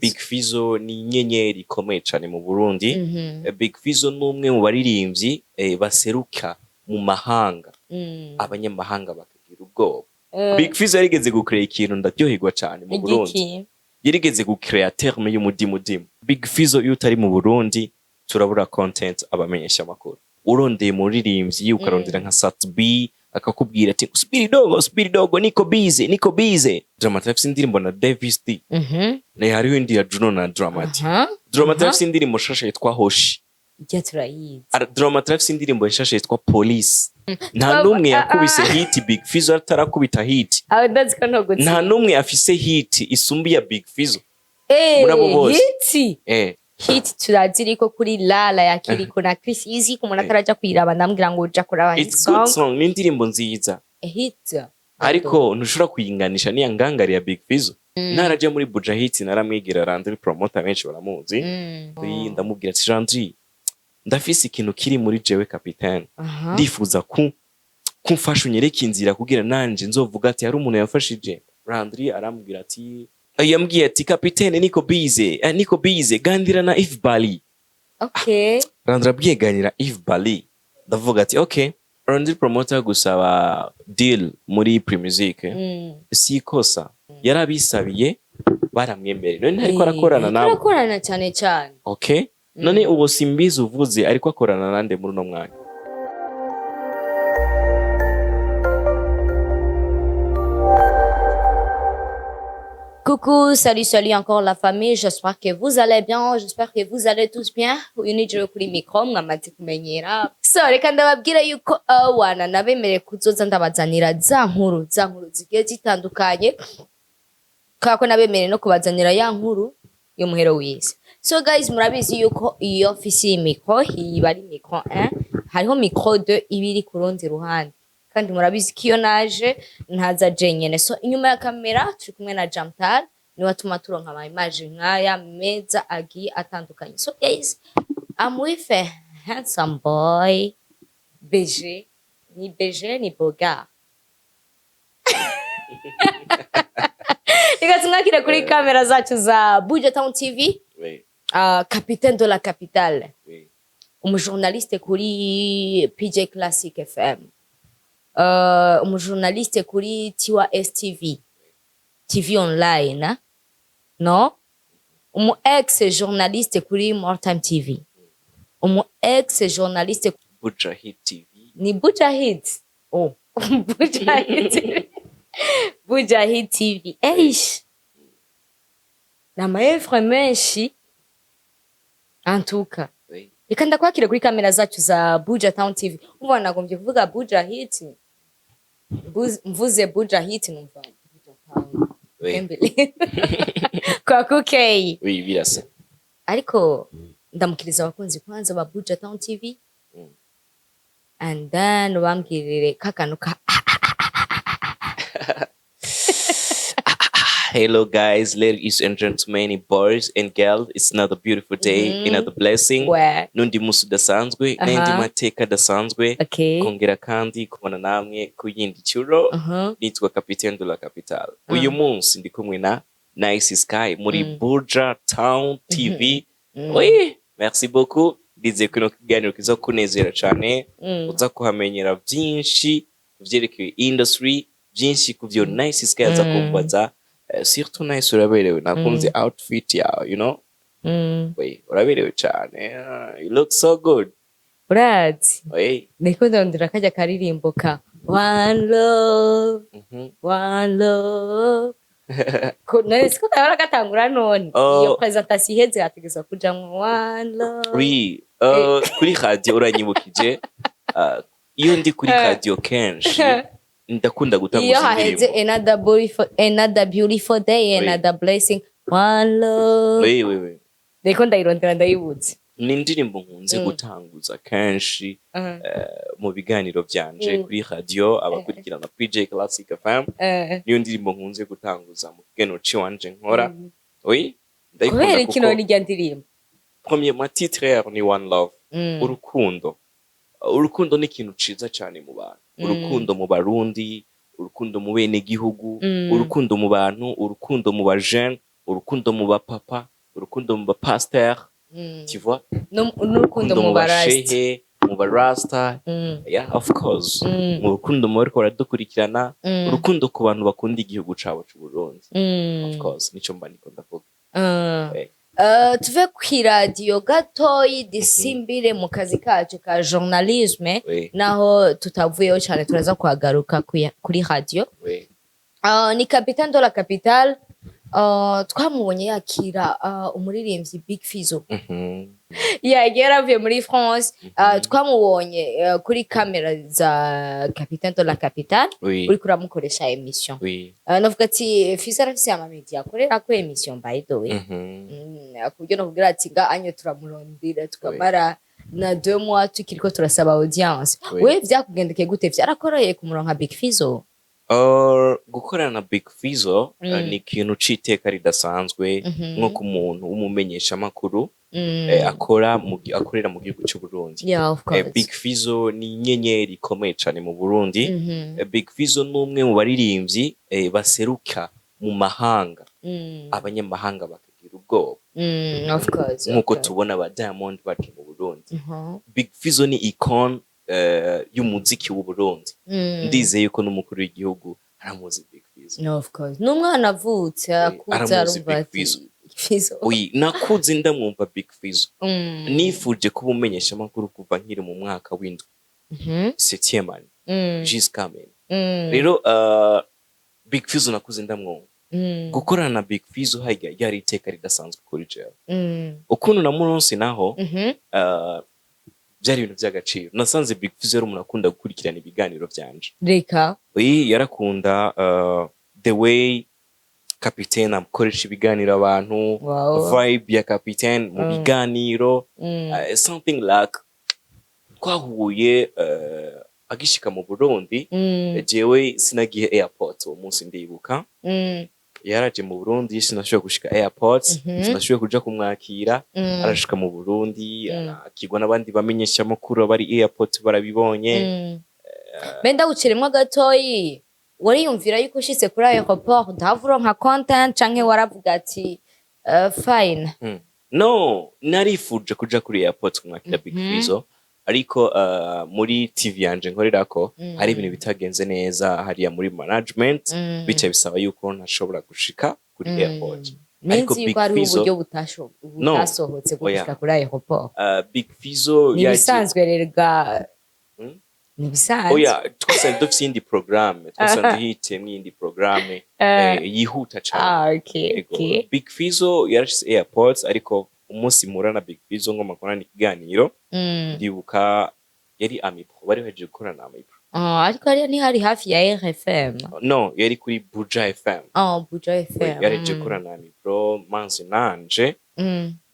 Big Fizzo ni inyenyeri ikomeye cane mu Burundi. Big Fizzo ni umwe mu baririmbyi baseruka mu mahanga, abanyamahanga bakagira ubwoba. Big Fizzo yarigeze gucrea ikintu, ndaryoherwa cane mu Burundi. Igiki? Yarigeze gucrea terme y'umudimudimu. Big Fizzo, iyo utari mu Burundi turabura content. Abamenyesha amakuru, urondeye muririmbyi, ukarondera nka Sat B, akakubwira ati: "Subiri dogo, subiri dogo, niko busy, niko busy." Dramati afise indirimbo na Davis D. Ne hariho indi ya Juno na Dramati. Dramati afise indirimbo nshasha yitwa Hoshi. Ijya turayizi. Dramati afise indirimbo nshasha yitwa Police. Nta n'umwe yakubise hit Big Fizzo atarakubita hit. Aho ndazi ko ntogutsinda. Nta n'umwe afise hit isumba iya Big Fizzo muri abo bose. Hit. Hit turaziriko kuri Lala ya Kiriko na Chris Easy. Ku muntu ataraja kuyiraba, ndambwira ngo uja kuraba hit It's good song. song, ni indirimbo nziza. Hit. Ariko ntushobora kuyinganisha n'iya ngangari ya Big Fizzo. Naraje muri Buja Hit, naramwigira Landry Promoter, benshi baramuzi. Ndamubwira ati: "Landry, ndafise ikintu kiri muri jewe, capitaine. Ndifuza ku kumfasha, unyereke inzira kugira nanje nzovuga ati hari umuntu yamfashije." Landry arambwira ati, yambwiye ati: "Capitaine, niko busy, niko busy, gandira na Yves Bali." Landry abwiye ganira Yves Bali, ndavuga ati okay. Landry Promoter gusaba deal muri Primusic si ikosa, yarabisabiye, baramwemerera. None ntariko arakorana nabo? Arakorana cyane cyane. Okay, none uwo Simbizi uvuze ariko akorana nande muri uno mwanya? Coucou, salut, salut encore la famille. J'espère que vous allez bien. J'espère que vous allez tous bien. Uyu ni Joe kuri micro, mwamaze kumenyera. So, reka ndababwira yuko wana nabemereye kuzoza ndabazanira za nkuru zigiye zitandukanye. Kubera ko nabemereye no kubazanira ya nkuru y'umuhero w'isi. So guys, murabizi yuko iyo mfise iyi micro, iba ari micro 1, hariho micro 2 iba iri ku rundi ruhande. Kandi murabizi ko iyo naje ntaza jenyene. So inyuma ya kamera turi kumwe na Jamtal, niwe atuma turonka ama image nk'aya meza agiye atandukanye. So guys, I'm with a handsome boy, BG, ni BG ni Boga. Reka tumwakire kuri kamera zacu za Buja Town TV. Oui, Capitaine de la capitale, umujournaliste kuri PJ Classic FM, umujournaliste kuri Tiwa STV TV online, no umu ex journaliste kuri More Time TV, umu ex journaliste Buja Hit TV. Ni Buja Hit, oh, Buja Hit, Buja Hit TV. Eish, ni amaefre menshi antuka. Reka ndakwakire kuri kamera zacu za Buja Town TV. Umva, nagombye kuvuga Buja Hit. Mvuze Buja Hit numva Buja Town. Embele. Kwa kukei. Oui, birasa. Ariko ndamukiriza abakunzi kwanza ba Buja Town TV. And then bambwirire kakantu ka Hello guys, ladies and gentlemen, boys and girls. It's another beautiful day, another blessing. We. N'undi musi udasanzwe, n'indi mateka adasanzwe. Kongera kandi kubona namwe ku yindi curo. Nitwa Capitaine de la Capitale. Uyu munsi ndi kumwe na Nice Sky muri Buja Town TV. Oui, merci beaucoup. Ndizeye ko ino kiganiro kiza kunezera cane. Uza kuhamenyera byinshi ku vyerekeye industry, byinshi ku vyo Nice Sky aza kumbaza. Surtout Nice, uraberewe, nakunze outfit yawe. Oui, uraberewe cane. Ah, you look so good. Urazi. Oui. Niko ndondera kajya karirimbo ka One Love. One Love. Ko nari siko gahora gatangura none. Oh. Iyo presentation iheze hategezwa kujamwo One Love. Oui, kuri radio uranyibukije. Iyo ndi kuri radio kenshi ndakunda Iyo gutanguza haheze indirimbo. Another beautiful day, another blessing, one love. Oui, oui, oui. Ndiko ndayirondera, ndayibuze. Ni indirimbo nkunze gutanguza kenshi mu biganiro vyanje kuri radio. Abakurikirana PJ Classic FM, niyo ndirimbo nkunze gutanguza mu kiganiro ciwanje nkora. Oui, ndayikunda. Kubera iki Kuko none irya ndirimbo? Premièrement, titre yayo ni One Love. Urukundo, urukundo ni ikintu ciza cane mu bantu. Urukundo mu Barundi, urukundo mu bene gihugu, urukundo mu bantu, urukundo mu bajene. Urukundo mu bapapa, urukundo mu bapasteur, tu vois? N'urukundo mu barasta. Bashehe, mu barasta. Yeah, of course. Mu rukundo mu bariko baradukurikirana, urukundo ku bantu bakunda igihugu cabo c'u Burundi. Of course, nico mba ndiko ndavuga. Tuve kw'iradiyo gatoyi, disimbire mu kazi kacu ka journalisme. Naho tutavuyeho cyane, turaza kuhagaruka kuri radio. Ni Capitaine de la Capitale, twamubonye yakira umuririmbyi Big Fizzo. Yagiye yaravuye muri France. Twamubonye kuri kamera za Capitaine de la Capitale, uriko uramukoresha émission. Navuga ati Fizzo arafise amamedia akorera ko émission, by the way. Ku buryo nakubwira ati nga anye turamurondera tukamara na 2 mois tukiriko turasaba audience. We vyakugendekeye gute? Vyarakoroheye kumuronka Big Fizzo? Gukorana na Big Fizzo ni ikintu c'iteka ridasanzwe, nko ku muntu w'umumenyeshamakuru akorera mu gihugu c'u Burundi. Yeah, of course. Big Fizzo ni inyenyeri ikomeye cane mu Burundi. Big Fizzo ni umwe mu baririmbyi baseruka mu mahanga, abanyamahanga bakagira ubwoba. Of course, of Nk'uko course. tubona ba Diamond baje mu Burundi. Big Fizzo ni icon y'umuziki w'u Burundi. Ndizeye yuko n'umukuru w'igihugu aramuzi Big Fizzo. No, of course. N'umwana avutse akuze Aramuzi arumva Big ati Fizzo. Fizzo. Oui, nakuze ndamwumva Big Fizzo. Nifuje kuba umumenyeshamakuru kuva nkiri mu mwaka w'indwi, septième année, jusqu'à maintenant. Rero Big Fizzo nakuze ndamwumva. Gukorana na Big Fizzo harya ryari iteka ridasanzwe kuri jewe. Ukuntu namuronse naho, byari ibintu by'agaciro. Nasanze Big Fizzo yari umuntu akunda gukurikirana ibiganiro vyanje. Reka. Oui, yarakunda the way Capitaine akoresha ibiganiro abantu, vibe ya Capitaine mu biganiro, something like twahuye agishika mu Burundi. Jewe sinagiye airport uwo munsi, ndibuka. Yaraje mu Burundi, sinashoboye gushika airport, sinashoboye kuja kumwakira. Arashika mu Burundi, arakirwa n'abandi bamenyeshamakuru bari airport, barabibonye. Mbe ndaguciremwo gatoyi, wariyumvira yuko ushitse kuri aéroport udahava uronka content, canke waravuga ati fine? No, narifuje kuja kuri airport kumwakira Big Fizzo, ariko muri TV yanje nkorerako hari ibintu bitagenze neza hariya muri management, bica bisaba yuko ntashobora gushika kuri airport. Ariko Ninzi Big yuko hariho Fizzo uburyo No. butasohotse bwo Oya. gushika kuri aéroport. Big Fizzo Ni ibisanzwe rega. Ni ibisanzwe. Oya, twasanze dufise iyindi programme, twasanze hitemwo iyindi programme yihuta cane. Ah, okay. Ego. Big Fizzo yarashitse airport, ariko umunsi mpura na Big Fizzo ngo makorana ikiganiro, ndibuka yari Amipro, bari bahejeje gukorana na Amipro. Ah, ariko hariya ntihari hafi ya RFM? No, yari kuri Buja FM. Oh, Buja FM. Yahejeje gukorana na Amipro, manzi nanje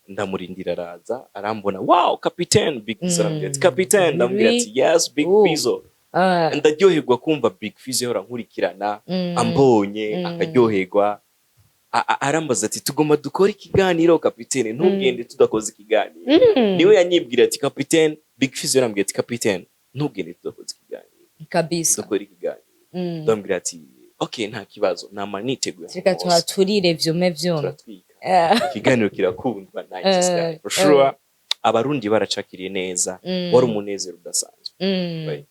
ndamurindira, araza, arambona: "Wow, Capitaine." Big Fizzo arambwira ati: "Capitaine." Ndamubwira ati: "Yes, Big Fizzo." Ndaryoherwa kumva Big Fizzo yahora nkurikirana, ambonye akaryoherwa. Arambaza ati: "Tugomba dukore ikiganiro, Kapitene, ntugende tudakoze ikiganiro." Niwe yanyibwira ati: "Kapitene." Big Fizzo yarambwira ati: "Kapitene, ntugende tudakoze ikiganiro." "Dukore ikiganiro." Ndamubwira ati: "Okay, nta kibazo, nama niteguye Reka ahantu hose." tuhaturire vyume vyume. Turatwika ikiganiro, kirakundwa. Nice guy. For sure, Abarundi baracakiriye neza. Wari umunezero udasanzwe. Right.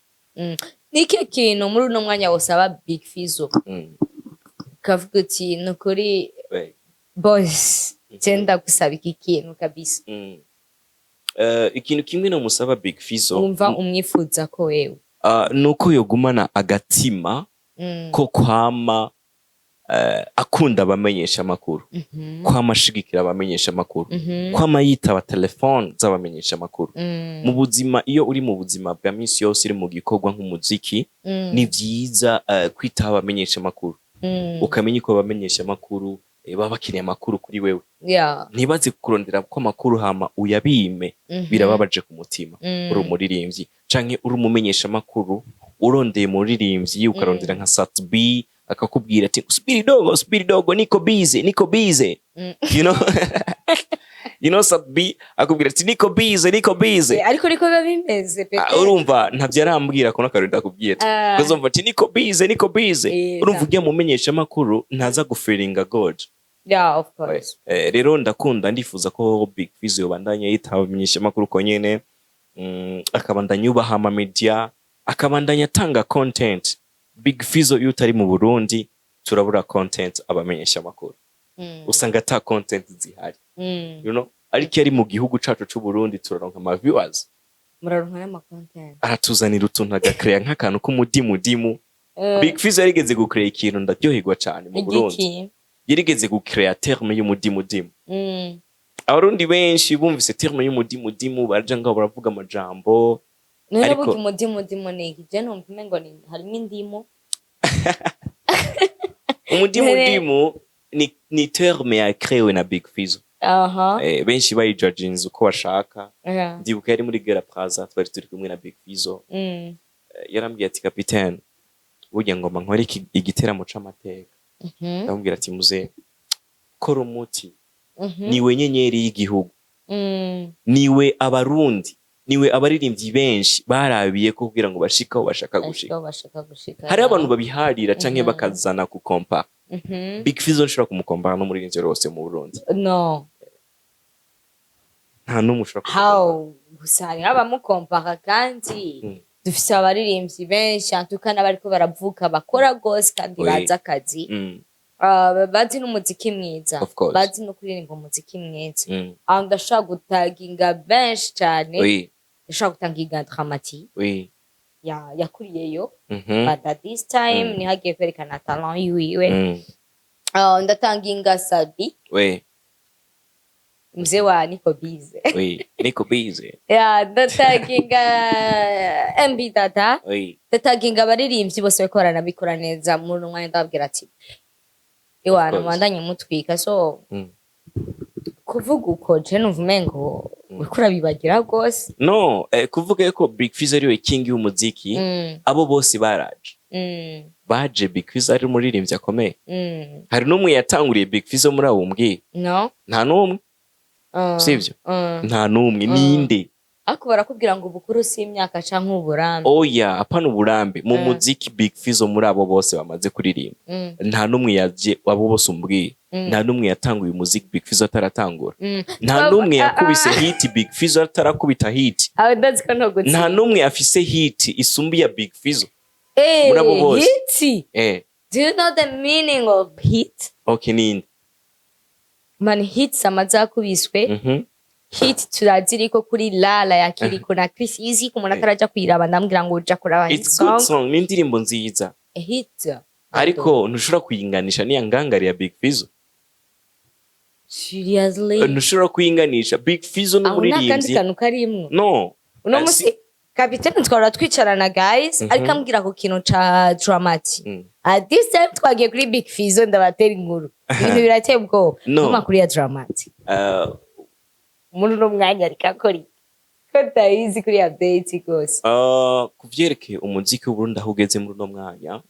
Ni ikihe kintu muri uno mwanya wosaba Big Fizzo, ukavuga uti: "Ni ukuri, boss, je ndagusaba iki kintu kabisa"? Ikintu kimwe nomusaba Big Fizzo, Wumva umwifuza ko wewe? Ni uko yogumana agatima ko kwama akunda abamenyesha amakuru, kwama ashigikira abamenyesha amakuru, kwama yitaba telefone z'abamenyesha amakuru. Mu buzima, iyo uri mu buzima bwa minsi yose, uri mu gikorwa nk'umuziki, ni vyiza kwitaho abamenyesha amakuru, ukamenya ko abamenyesha amakuru baba bakeneye amakuru kuri wewe. Ntibaze kurondera ko amakuru hama uyabime. Birababaje ku mutima. Uri umuririmbyi canke uri umumenyesha amakuru, urondeye umuririmbyi, ukarondera nka Sat B, akakubwira ati: "Subiri dogo, subiri dogo, niko busy, niko busy." You know Sat B akubwira ati: "Niko busy, niko busy." Ariko niko biba bimeze pe. Ah, urumva ntavyo arambwira ko n'akarori ndakubwiye ati ukazumva ati: "Niko busy, niko busy." Urumva ugiye mu menyesha amakuru ntaza gufeelinga good. Yeah, of course. Rero ndakunda, ndifuza ko Big Fizzo yobandanya yitaba imenyeshamakuru uko nyene, akabandanya yubaha ama media, akabandanya atanga content. Big Fizzo iyo utari mu Burundi turabura content, abamenyeshamakuru usanga ata content zihari, ariko iyo ari mu gihugu cacu c'u Burundi turaronka ama viewers. Muraronka n'ama content. Aratuzanira utuntu, agakreya nk'akantu k'umudimudimu. Big Fizzo yarigeze gucrea ikintu ndaryoherwa cane mu Burundi. Igiki? Yarigeze gucrea terme y'umudimudimu. Abarundi benshi bumvise terme y'umudimudimu baraja ngaho baravuga amajambo. None burya umudimudimu ni iki? Je numva umengo ni harimo indimu. Umudimudimu ni terme yakrewe na Big Fizzo. Benshi bayijudginze uko bashaka. Ndibuka yari muri Gera Plaza, twari turi kumwe na Big Fizzo. Yarambwiye ati: "Kapitene, burya ngoma nkore igiteramo c'amateka." Ndamubwira ati: "Muze kora umuti." Niwe nyenyeri y'igihugu, niwe Abarundi, niwe abaririmbyi benshi barabiye ko kugira ngo bashike aho bashaka gushika. Ashika bashaka gushika. Hariho abantu babiharira canke bakazana kukompa. Big Fizzo nshobora kumukompara n'umuririmbyi wose mu Burundi. No. Nta n'umwe ushobora kumukompara. How? Gusa hariho abamukompara kandi dufise abaririmbyi benshi antuka n'abariko baravuka bakora gose kandi bazi akazi. Ah, bazi n'umuziki mwiza. Of course. Bazi no kuririmba umuziki mwiza. Aho ndashobora gutaginga benshi cane. Ndashobora gutaginga Drama-T. Yakuriyeyo, but at this time niho agiye kwerekana talent yiwiwe. Ah, ndatanginga Sabi, mzee wa Niko Bize. Oui, Niko Bize. Ya, ndataginga MB Data. Ndataginga abaririmbyi bose bariko baranabikora neza muri uno mwanya, ndababwira ati: "Iwana Course. mubandanye mutwika." So kuvuga uko je numva umengo uriko urabibagira rwose. No, kuvuga yuko Big Fizzo ariwe king y'umuziki, abo bose baraje, baje Big Fizzo ari umuririmbyi akomeye. Hari n'umwe yatanguriye Big Fizzo muri abo umbwiye? No. Nta n'umwe. Sivyo? Nta n'umwe. Ninde? Ariko barakubwira ngo ubukuru si imyaka canke uburambe. Oya, apana uburambe mu muziki. Big Fizzo muri abo bose bamaze kuririmba, nta n'umwe yaje, abo bose umbwiye, nta n'umwe yatanguye umuziki Big Fizzo ataratangura. Nta n'umwe yakubise hit Big Fizzo atarakubita hit. Aho ndazi ko ntogutsinda. Nta n'umwe afise hit isumba iya Big Fizzo muri abo bose. Hit. Do you know the meaning of hit? Okay, ninde? Man, hits amaze akubiswe. Hit turaziriko kuri Lala ya Kiriko na Chris Easy. Ku muntu ataraja kuyiraba, ndambwira ngo uja kuraba hit It's good song. song, ni indirimbo nziza. Hit. Ariko ntushobora kuyinganisha n'iya Ngangari ya Big Fizzo. Seriously? Ntushobora kuyinganisha. Big Fizzo Aho nta kandi n'umuririmbyi. kantu karimwo. No. Uno musi kapitene twahora twicarana, guys, ariko ambwira ku kintu ca Drama-T. At this time twagiye kuri Big Fizzo, ndabatera inkuru, ibintu birateye ubwoba. No. N'amakuru ya Drama-T muri uno mwanya ariko akora iki ko tayizi kuri update rwose? Ku vyerekeye umuziki w'Uburundi aho ugeze muri uno mwanya,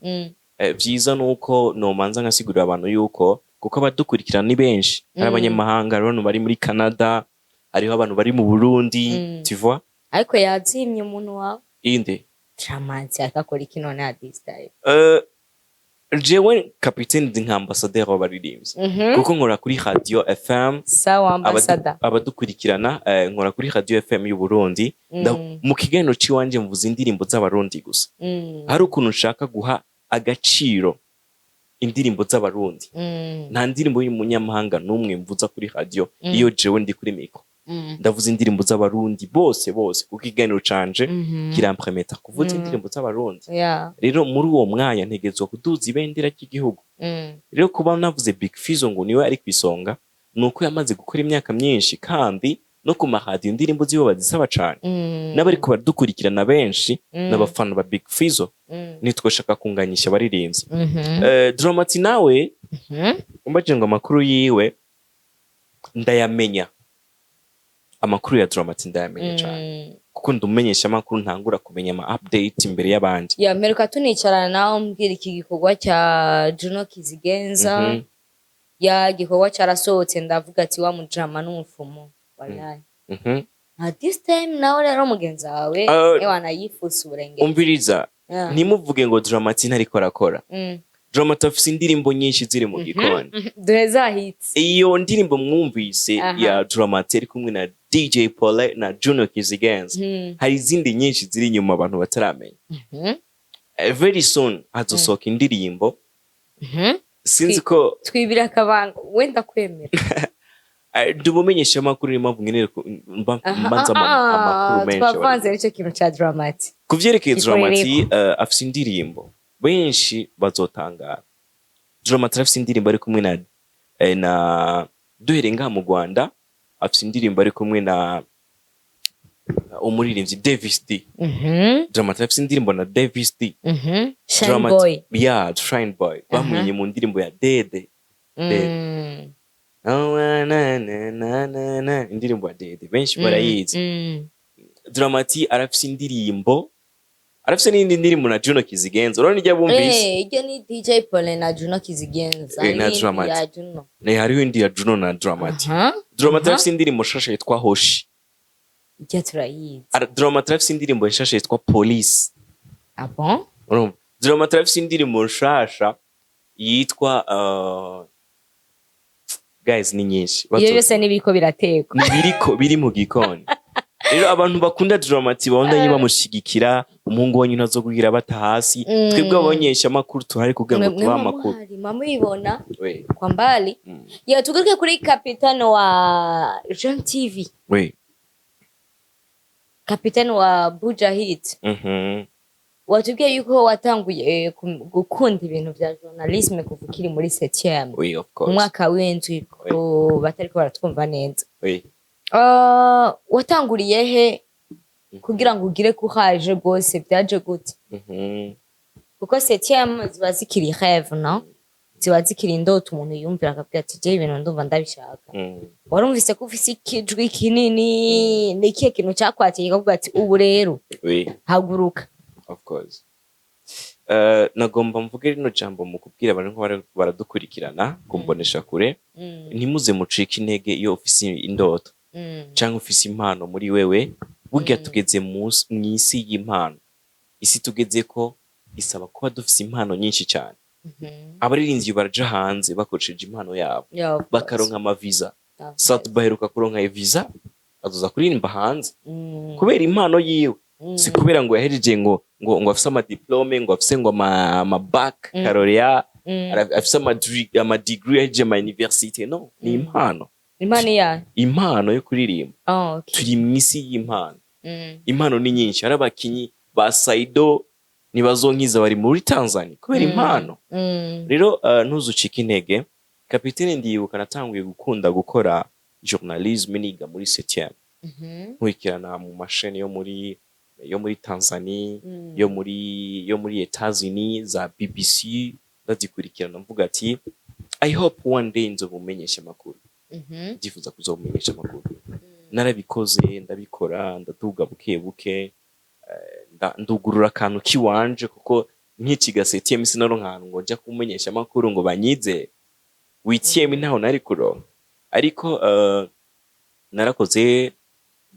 vyiza nuko nomanza nkasigurira abantu yuko, kuko abadukurikirana ni benshi, hari abanyamahanga, hari abantu bari muri Canada, hariho abantu bari mu Burundi, tu vois. Ariko yazimye umuntu wawe. Inde? Drama-T ariko akora iki none at this time? Jewe kapitene ndi nka ambassadeur w'abaririmbyi, kuko nkora kuri Radio FM. Sawa, ambassador. Abadukurikirana, nkora kuri Radio FM y'u Burundi. Mu kiganiro ciwanje mvuza indirimbo z'Abarundi gusa. Hari ukuntu nshaka guha agaciro indirimbo z'Abarundi. Nta ndirimbo y'umunyamahanga n'umwe mvuza kuri radio. Iyo jewe ndi kuri micro, ndavuza indirimbo z'Abarundi bose bose, kuko ikiganiro canje kirampermeta kuvuza indirimbo z'Abarundi. Rero muri uwo mwanya ntegerezwa kuduza ibendera ry'igihugu. Rero kuba navuze Big Fizzo ngo niwe ari kw'isonga, ni uko yamaze gukora imyaka myinshi, kandi no ku maradiyo indirimbo ziwe bazisaba cane. N'abariko baradukurikirana benshi n'abafana ba Big Fizzo. Nitwoshaka kunganyisha abaririmbyi. Drama-T nawe, umbajije ngo amakuru yiwe, ndayamenya. Amakuru ya Drama-T ndayamenya cane, kuko ndumenyesha amakuru, ntangura kumenya ama update imbere y'abandi. Ya, mperuka tunicarana nawe umbwira iki gikorwa cya Juno Kizigenza. Ya, igikorwa cyarasohotse, ndavuga ati: "Wa mujama n'umufumu wallahi." At this time nawe rero mugenzi wawe ewana yifuse uburengero. Umviriza, ntimuvuge ngo Drama-T ntariko arakora. Drama T afise indirimbo nyinshi ziri mu gikoni. Duhe za hits. Iyo ndirimbo mwumvise ya Drama T iri kumwe na DJ Pole na Juno Kizigenza, hari izindi nyinshi ziri inyuma abantu bataramenya. Very soon hazosohoka indirimbo. Sinzi ko Twibira akabanga, wenda kwemera. Ndi umumenyeshamakuru, niyo mpamvu nkeneye mbanza amakuru menshi. Twavanze n'icyo kintu ca Drama T. Ku vyerekeye Gikorereko. Drama T, afise indirimbo benshi bazotangara. Drama T afise indirimbo ari kumwe na duhere ngaha mu Rwanda, afise indirimbo ari kumwe na umuririmbyi Davis D. Drama T afise indirimbo na Davis D. Shine Drama T- Boy. Yeah, Shine Boy bamenye mu ndirimbo ya Dede. Dede. Oh, na, na, na, na, na, na. Indirimbo ya Dede benshi barayizi. Drama T arafise indirimbo, arafise n'iyindi ndirimbo na Juno Kizigenza. Urabona irya bumvise? Eh, iryo ni DJ Pole na Juno Kizigenza. Na N'iyindi Drama T. ya Juno. Ne, hariho indi ya Juno na Drama T. Drama T arafise indirimbo nshasha yitwa Hoshi. Iryo turayizi. Drama T arafise indirimbo nshasha yitwa Police. Ah bon? Urumva, Drama T arafise indirimbo nshasha yitwa guys, ni nyinshi. Iyo byose n'ibiriko biratekwa. Ni biriko biri mu gikoni. Rero abantu bakunda Drama T babandanye bamushigikira, umuhungu wanyu ntazokugira bata hasi. Twebwe abanyesha amakuru tuhari kugira ngo tubahe amakuru. Mamubibona We. kwa mbali. Ya, tugaruke kuri kapitano wa Jean TV. We. Kapitano wa Buja Hit. Watubwiye yuko watanguye gukunda ibintu vya journalisme kuva ukiri muri septième. We, of Mu course. mwaka w'indwi, ko batariko baratwumva neza. We. Watanguriye he kugira ngo ugire courage rwose? Byaje gute? Kuko septième ziba zikiri rêve, no ziba zikiri indoto, umuntu yumvira akavuga ati: "Je ibintu ndumva ndabishaka." Warumvise ko ufise ikijwi kinini? Ni ikihe kintu cakwatiye kavuga ati: "Ubu rero haguruka"? Of course. Nagomba mvuge rino jambo mu kubwira abantu ko baradukurikirana kumbonesha kure: ntimuze mucike intege iyo ufise indoto canke ufise impano muri wewe. Burya tugeze mw'isi y'impano. Isi tugeze ko isaba kuba dufise impano nyinshi cyane. Abaririmbyi baraja hanze bakoresheje impano yabo, Yeah, of course. bakaronka amaviza. Of course. Sat baheruka kuronka visa, azoza kuririmba hanze kubera impano yiwe. Si kubera ngo yahejeje ngo afise amadiplôme, ngo afise ngo ama baccalauréat, afise ama degree, yahejeje ama université. No, ni impano. Impano iyahe? Impano yo kuririmba. Oh, okay. Turi mw'isi y'impano. Impano ni nyinshi. Hari abakinyi ba Saido ntibazonkiza bari muri Tanzania kubera impano. Rero ntuzucike intege, kapitene. Ndibuka natanguye gukunda gukora journalisme niga muri septième, nkurikirana mu masheni yo muri Tanzania, yo muri Etats-Unis, za BBC ndazikurikirana, mvuga ati: "I hope one day nzobumenyesha amakuru." Ndifuza kuzobumenyesha amakuru. Narabikoze, ndabikora, ndaduga buke buke, ndugurura akantu kiwanje, kuko nk'ikiga septième sinaronka ahantu ngo nja kumenyesha amakuru ngo banyize. Huitième ntaho nari kuronka, ariko narakoze.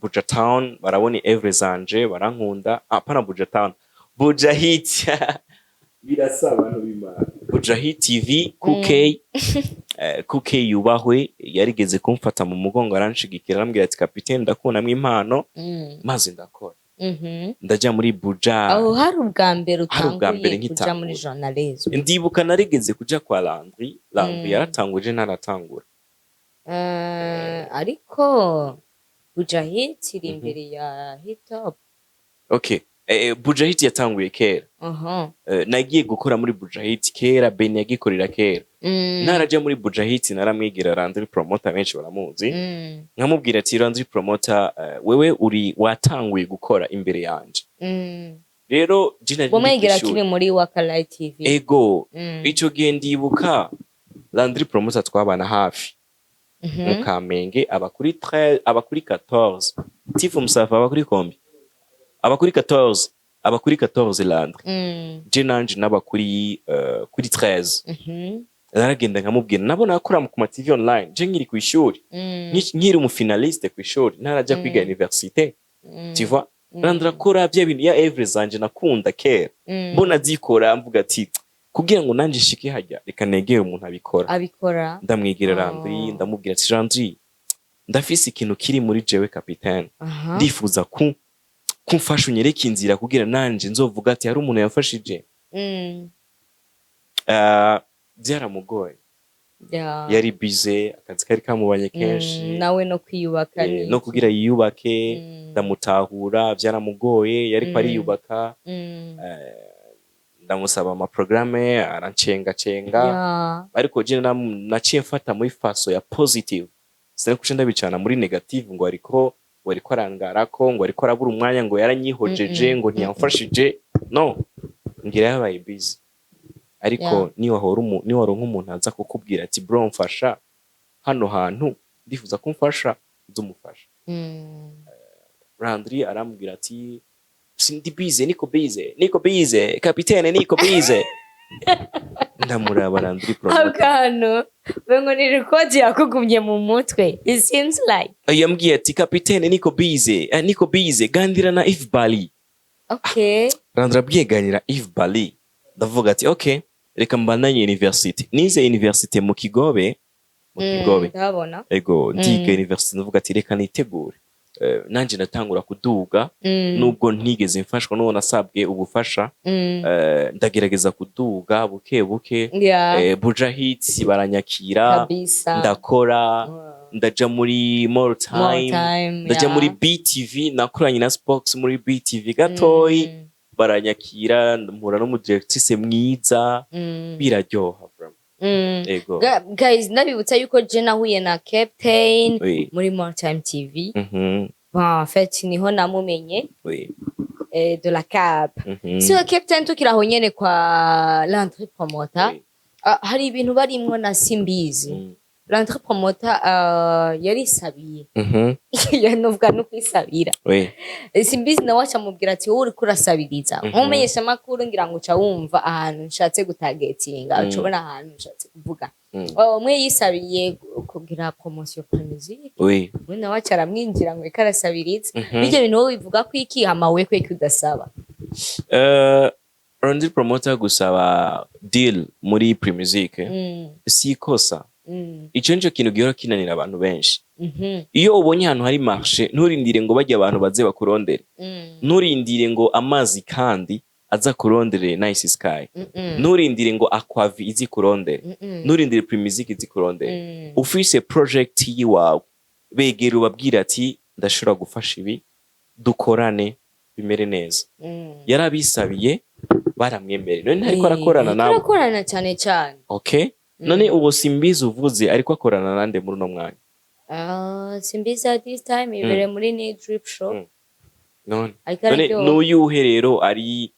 Buja Town barabona œuvre zanje, barankunda. Apana Buja Town, Buja Hit. Birasa, abantu b'Imana. Buja Hit TV, Kuke, Kuke yubahwe, yarigeze kumfata mu mugongo, aranshigikira, arambwira ati: "Kapitene, ndakubonamwo impano." Maze ndakora, ndaja muri Buja. Aho hari ubwa mbere Hari ubwa mbere utanguye kuja nkitangura. muri journalisme? Ndibuka narigeze kuja kwa Landry. Landry yaratanguje, ntaratangura. Ariko Buja Hit iri imbere ya Hit Top. Okay, Buja Hit yatanguye kera. Nagiye gukora muri Buja Hit kera, Ben yagikorera kera. Naraja muri Buja Hit, naramwigira Landry Promoter, benshi baramuzi. Nkamubwira ati: "Landry Promoter, wewe uri watanguye gukora imbere yanje." Rero je nari ndi Wamwegera kw'ishuri. akiri muri Wakalai TV? Ego. Ico gihe ndibuka Landry Promoter twabana hafi mu Kamenge, aba kuri 13, aba kuri 14. Tifu Musafa aba kuri kombi, aba kuri 14, aba kuri 14 Landry. Je nanje naba kuri 13. Naragenda nkamubwira, nabona akora ku ma TV online, je nkiri kw'ishuri, nkiri umufinaliste kw'ishuri, ntaraja kwiga université, tu vois. Landry akora bya bintu ya œuvre zanje nakunda kera, mbona zikora, mvuga ati Kugira ngo nanje nshike hajya, reka negere umuntu abikora. Abikora. Ndamwegera Oh. Landry, ndamubwira ati: "Landry, ndafise ikintu kiri muri jewe, capitaine. Ndifuza ku kumfasha, unyereke inzira kugira nanje nzovuga ati hari umuntu yamfashije." Byaramugoye. Yari busy, akazi kari kamubanye kenshi. Nawe no kwiyubaka ni No kugira yiyubake. Ndamutahura, byaramugoye, yariko ariyubaka. Ndamusaba amaprograme, arancengacenga. Ariko je naciye mfata muri façon ya positive, sinari kuca ndabicana muri negative ngo ariko arangarako, ngo ariko arabura umwanya, ngo yaranyihojeje, ngo ntiyamfashije. No ngira yabaye busy, ariko niwahora niwaronka umuntu aza kukubwira ati: "Bro, mfasha hano hantu, ndifuza ko umfasha", uzumufasha. Landry arambwira ati: "Sindi busy, niko busy, niko busy, capitaine, niko busy." Ndamuraba Landry Promoter. Akantu ngo ni record yakugumye mu mutwe, it seems like. Yambwiye ati: "Capitaine, niko busy, niko busy, gandira na Yves Bali." Landry abwiye ganira Yves Bali, ndavuga ati: "Okay, reka mbandanye university." Nize university mu Kigobe, mu Kigobe. Ndabona. Ego, ndiga university, ndavuga ati: "Reka nitegure." Nanje natangura kuduga, nubwo ntigeze mfashwa n'uwo nasabwe ubufasha. Ndagerageza kuduga buke buke. Buja Hits baranyakira. Ndakora, ndaja muri More Time, More Time, ndaja muri BTV, nakoranye na Spox muri BTV gatoyi. Baranyakira, mpura n'umudirectrice mwiza. Biraryoha vraiment. Ego. Guys, ndabibutsa yuko je nahuye na Captain muri More Time TV. Bon, en fait niho namumenye, de la cap. So Captain, tukiri aho nyene kwa Landry Promoter, hari ibintu barimwo na Simbizi. Landry Promoter yarisabiye, yanovuga no kwisabira. Simbizi nawe acamubwira ati: "Wowe uriko urasabiriza." Nkumenyesha amakuru, ngira ngo uca wumva ahantu nshatse gutagetinga, uca ubona ahantu nshatse kuvuga. Umwe yisabiye kugira promotion pour musique, we nawe aca aramwinjira ngo reka arasabiriza. Bijya bintu wowe bivuga ko iki, hama we kweki udasaba? Landry Promoter gusaba deal muri Primusic si ikosa. Ico nico kintu gihora kinanira abantu benshi. Iyo ubonye ahantu hari marché, nturindire ngo bajye abantu baze bakurondere. Nturindire ngo amazi kandi aza kurondere Nice Sky. Nturindire ngo Aquavi izi kurondere. Nturindire Primusic izi kurondere. Ufise project yiwawe, begera ubabwira ati: "Ndashobora gufasha ibi, dukorane bimere neza." Yarabisabiye, baramwemerera, none ntariko arakorana Ariko nabo? Arakorana cyane cyane. Okay, none uwo Simbizi uvuze ariko akorana nande muri uno mwanya? Ah, Simbizi at this time ibereye muri ni drip shop. None Ariko none araryoha. N'uyuhe rero ari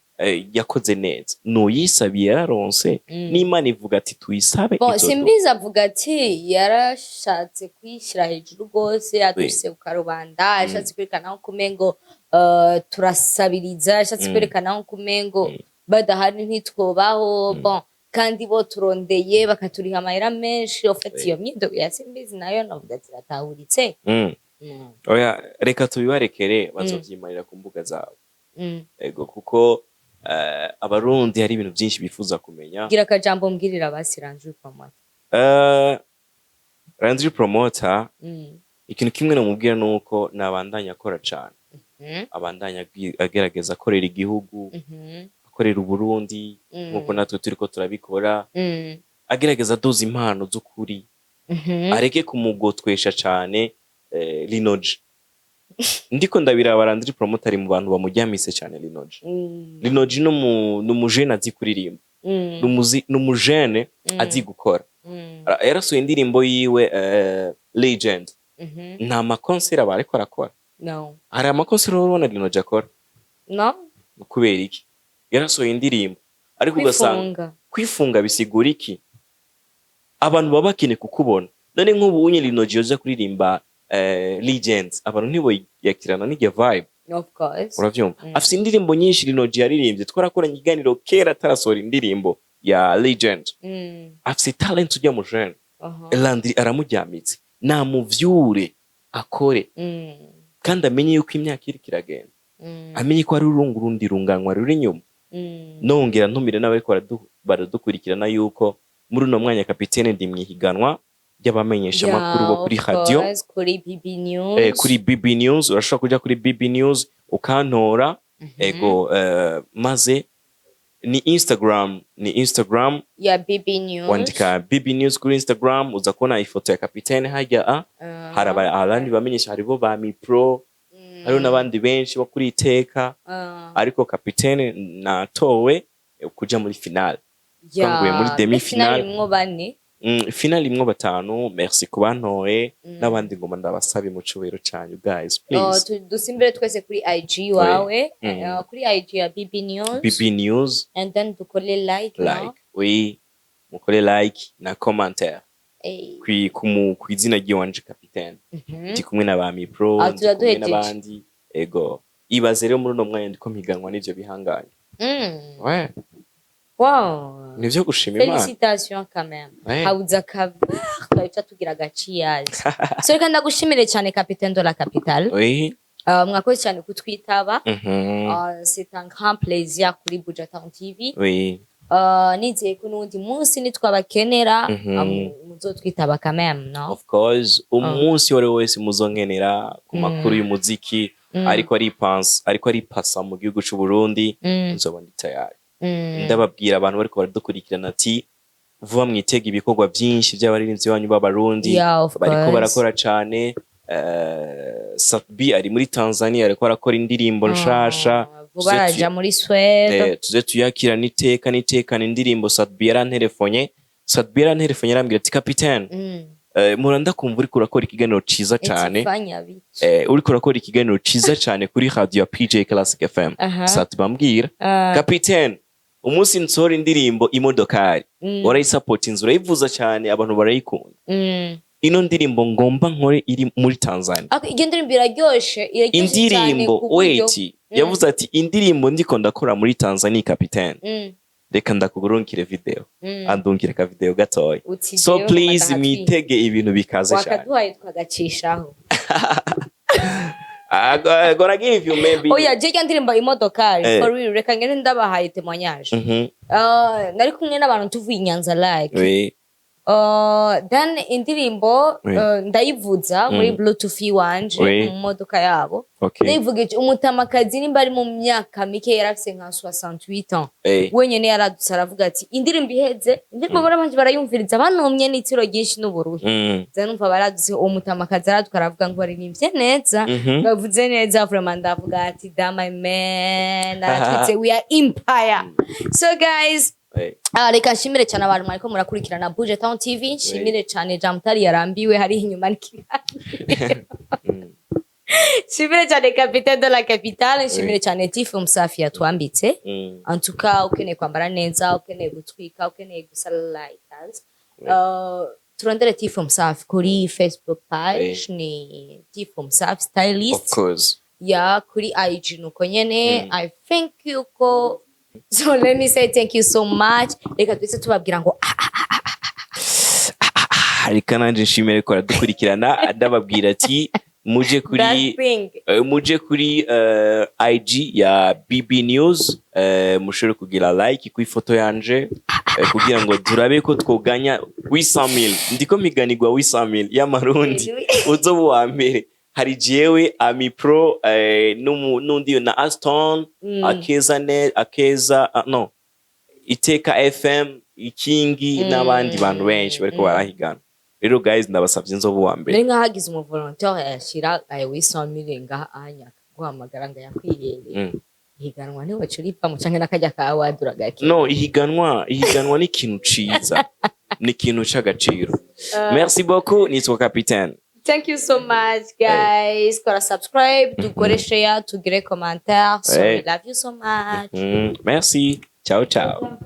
yakoze neza? Nuyisabiye yararonse. N'Imana ivuga ati: "Tuyisabe, Bon, izoduha." Simbizi avuga ati yarashatse kwishyira hejuru rwose, aduse ku karubanda, yashatse kwerekana ko umengo turasabiriza, yashatse kwerekana ko umengo badahari ntitwobaho. Bon, kandi bo turondeye bakaturiha amahera menshi. En fait, iyo myidogo ya Simbizi nayo navuga ati iratahuritse. Oya, reka tubibarekere, bazovyimarira ku mbuga zabo. Ego, kuko Abarundi hari ibintu byinshi bifuza kumenya. Gira akajambo mbwirira basi Landry Promoter. Landry Promoter, ikintu kimwe namubwira nuko nabandanya akora cane. Abandanya agerageza akorera igihugu, akorera Uburundi, nkuko natwe turiko turabikora. Agerageza adoza impano z'ukuri, areke kumugotwesha cane Linoji. Ndiko ndabiraba, Landry Promoter ari mu bantu bamuryamise cane Linoji. Linoji n'umujene azi kuririmba. N'umujene azi gukora. Yarasohoye indirimbo yiwe Legend. Nta makonseri aba ariko arakora. No. Hari amakonseri urabona Linoji akora? No. Kubera iki? Yarasohoye indirimbo, ariko ugasanga Kwifunga. Kwifunga bisigura iki? Abantu baba bakeneye kukubona. None nk'ubu unye Linoji yoza kuririmba Legends, abantu ntiboyakirana n'iryo vibe. Of course. Uravyumva? Afise indirimbo nyinshi Linoji yaririmbye, twarakoranye ikiganiro kera atarasohora indirimbo ya Legend. Afise talent ujya mu jeune. Landry aramuryamitse, namuvyure akore, kandi amenye yuko imyaka iriko iragenda, amenye ko hari urundi runganwa ruri inyuma. Nongera ntumire n'abariko baradukurikirana yuko muri uno mwanya kapitene ndi mwihiganwa ry'abamenyesha makuru bo kuri Yeah, of radio. course, kuri BB News. Kuri BB News. Urashobora kuja kuri BB News ukantora. Ego, maze ni Instagram ya BB News. Wandika BB News kuri Instagram, uza kubona ifoto ya kapitene hajya a hari abandi bamenyesha, haribo ba Mipro, hariho n'abandi benshi bo kuri Iteka, ariko kapitene natowe kuja muri finale. Twanguye muri demi finale. Mwo bane. Finale imwo batanu. Merci ku bantoye n'abandi, ngoma ndabasabe mu cubahiro canyu, guys, Oh, please. Dusimbire twese kuri IG wawe, kuri IG ya BB News. BB News. And then dukore like, no? Like, oui, mukore like na commentaire kw'izina ry'iwanje kapitene. Ndi kumwe na ba Mipro, Ah, ndi kumwe turaduhejeje. n'abandi. Ego, ibaze rero muri uno mwanya ndiko mpiganwa n'ivyo bihanganye. Ouais. Nivyo gushima Imana. Félicitations quand même. Ouais. Habuze akava twahita tugira agaciyazi. So reka ndagushimire cyane, capitaine de la capitale. Mwakoze cyane kutwitaba. C'est un grand plaisir kuri Buja Town TV. Nizeye ko n'uwundi munsi nitwabakenera, muzotwitaba quand même, no? Of course, umunsi uwo ari we wese muzonkenera ku makuru y'umuziki ariko ari panse, ariko ari pasa mu gihugu c'u Burundi, nzoba ndi tayari. Ndababwira abantu bariko baradukurikirana ati vuba mwitega ibikorwa byinshi by'abaririmbyi banyu b'Abarundi. Yeah, of Bariko course. barakora cane. Sat-B ari muri Tanzania, ariko arakora indirimbo nshasha. Vuba araja muri Swede. Tuze tuyakirana iteka n'itekana indirimbo. Sat-B yaranterefonye, Sat-B yaranterefonye, arambwira ati: "Capitaine, muranda kumva uriko urakora ikiganiro ciza cane." Fanya biki? Uriko urakora ikiganiro ciza cane kuri radio ya PJ Classic FM. Sat-B ambwira: "Capitaine, umunsi nsohora indirimbo Imodokari, warayisapotinze, urayivuza cyane, abantu barayikunda. Ino ndirimbo ngomba nkore iri muri Tanzania." Ako, iyo ndirimbo iraryoshe, iraryoshe cyane Indirimbo ku buryo wait, yavuze ati: "Indirimbo ndiko ndakora muri Tanzania, capitaine, reka ndakugurungire video." Andungire ka video gatoya. Uti So jewe please, ngomba. mwitege ibintu bikaze cyane. Wakaduhaye twagacishaho. I'm gonna give you maybe. Oya, je rya ndirimbo Imodokari, for real, reka ngende ndabahaye témoignage. Nari kumwe n'abantu tuvuye i Nyanza like. Then indirimbo ndayivuza muri bluetooth iwanje mu modoka yabo. Ndayivugije, umutamakazi nimba ari mu myaka mike, yarafise nka 68 ans. Wenyene yaradutse aravuga ati indirimbo iheze, indirimbo barabanje barayumviriza, banumye n'itiro ryinshi n'uburuhe. Nza numva baradutse, uwo mutamakazi araduka aravuga ngo baririmbye neza, bavuze neza vraiment. Ndavuga ati: "Da my man aratwitse, we are empire." So guys, reka nshimire cyane abantu mwariko murakurikirana Buja Town TV. Nshimire cyane Jamtari yarambiwe hari inyuma n'ikiganiro. Nshimire cyane capitaine de la capitale, nshimire cyane Tifu Msafi yatwambitse. En tout cas, ukeneye kwambara neza, ukeneye gutwika, ukeneye gusa like us, turondere Tifu Msafi kuri Facebook page, ni Tifu Msafi Of stylist. course. Ya, kuri IG nuko nyene. I think yuko, so let me say thank you so much. Reka twese tubabwira ngo ah, Ah, reka nanje nshimire ko aradukurikirana, ndababwira ati muje kuri that thing. Muje kuri IG ya BB News, mushobore kugira like ku ifoto yanje, kugira ngo turabe ko twoganya 800,000. Ndiko miganirwa 800,000 y'amarundi. Uzoba uwa mbere. Hari jewe, Ami Pro, n'undi na Aston, Akeza ne Akeza, no Iteka FM, Ikingi, n'abandi bantu benshi bariko barahigana. Rero guys, ndabasavye nzoba uwa mbere. Nari nkahagize umuvolontaire yashira ayo 800,000 ngaha anya guhamagara ngo yakwihereye. Ihiganwa ntiwaca uripfa canke n'akarya ka wadura gake. No, ihiganwa ni ikintu ciza, ni ikintu c'agaciro. Merci beaucoup, nitwa capitaine. Thank you so much guys. Kora subscribe, dukore share, tugire commentaire. So we love you so much. Merci, ciao ciao.